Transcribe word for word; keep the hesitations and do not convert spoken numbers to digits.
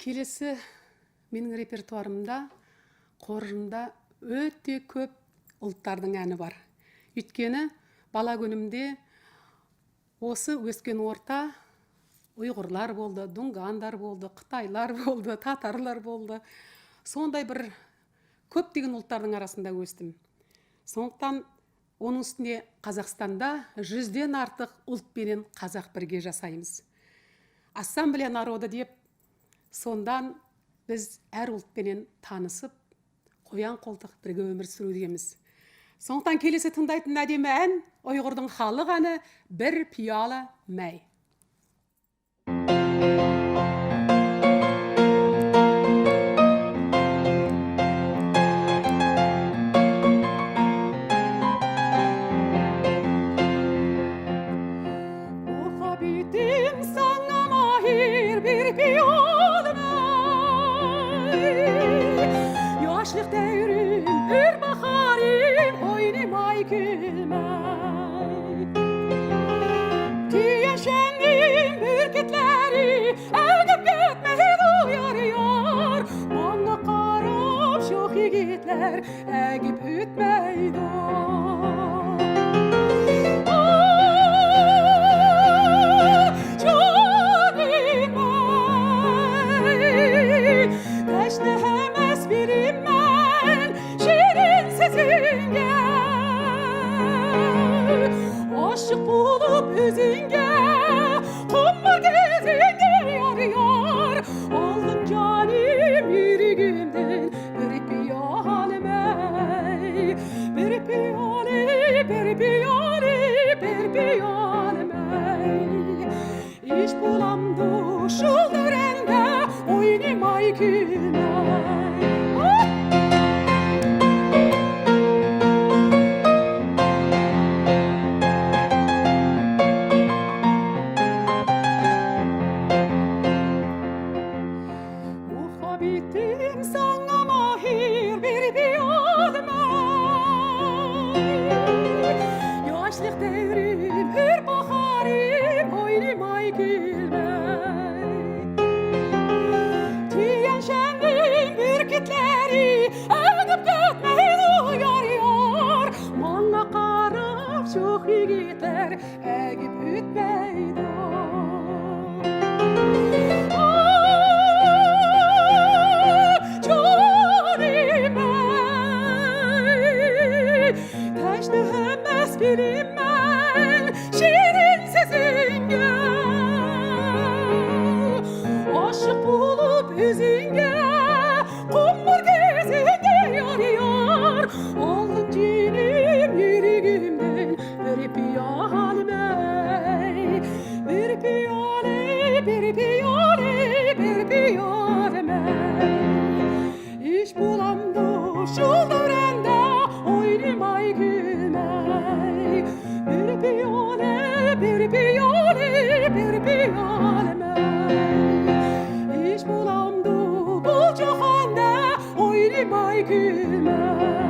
كېلىسى مېنىڭ رېپېرتوارىمدا، قورۇندا ئۆتە كۆپ ئۇلتارنىڭ ئەنى بار. ئۆيتكىنى بالا كۈنۈمدە ئوسى ئۆسكەن ئورتا ئۇيغۇرلار بولدى، دۇڭگاندار بولدى، قىتايلار بولدى، تاتارلار بولدى. سونداي بىر كۆپ دېگەن ئۇلتارنىڭ ئاراسىندا ئۆستۈم. سوڭقتان ئۇنىڭ ئۈستىنى قازاقىستاندا يۈزدىن ئارتۇق ئۇلت بىلەن قازاق بىرگە ياشايمىز. ئاسسامبلېيە نارودا دەپ سوندان بىز ھەر ئۇلت بىلەن تانىسىپ، قويان قولتۇق بىرگە ئۆمۈر سۈرۈۋاتىمىز. سوڭقتان كېلىسى تىڭدايتىن نەدىمە ئەن ئۇيغۇردىن خالىغانى بىر پىيالە مەي. مۇھەببىتىم ساڭا ماھىر بىر پىيالىمەن. ياشلىق دەۋرىم، ئۆر باھارىم، ئوينىماي كۈلمەي. تيەنشەننىڭ بۈركۈتلىرى ئەگىپ كەتمەيدۇ يار، يار. ماڭا قاراپ شوخ يىگىتلەر ئەگىپ ئۆتمەيدۇ. ئاھ، جانىم ئەي، تەشنا ئەمەس بىرىمەن شېرىن سېزىمگە. ئاشىق بولۇپ ئۆزۈڭگە، قۇمار كۆزۈڭگە يار، يار. ئالدىم جانىم يۈرىكىمدىن بىر پىيالە مەي، بىر پىيالە، بىر پىيالە، بىر پىيالە مەي. ئىش بولامدۇ شۇ دەۋرەمدە ئوينىماي كۈلمەي. مۇھەببىتىم ساڭا ماھىر بىر پىيالە مەي. ياشلىق دەۋرىم، ھۆر باھارىم، ئوينىماي كۈلمەي. تيەنشەننىڭ بۈركۈتلىرى ئەگىپ كەتمەيدۇ يار، يار. ماڭا قاراپ شوخ يىگىتلەر ئەگىپ ئۆتمەيدۇ. ئاھ، جانىم ئەي، تەشنا ئەمەس بىرىمەن شېرىن سېزىمگە. ئاشىق بولۇپ ئۆزۈڭگە، قۇمار كۆزۈڭگە يار، يار. ئالدىم جېنىم يۈرىكىمدىن بىر پىيالە مەي، بىر پىيالە، بىر پىيالە، بىر پىيالە مەي. ئىش بولامدۇ شۇ دەۋرەمدە ئوينىماي كۈلمەي؟ بىر پىيالە، بىر پىيالە، بىر پىيالە مەي. ئىش بولامدۇ بۇ جاھاندا ئوينىماي كۈلمەي؟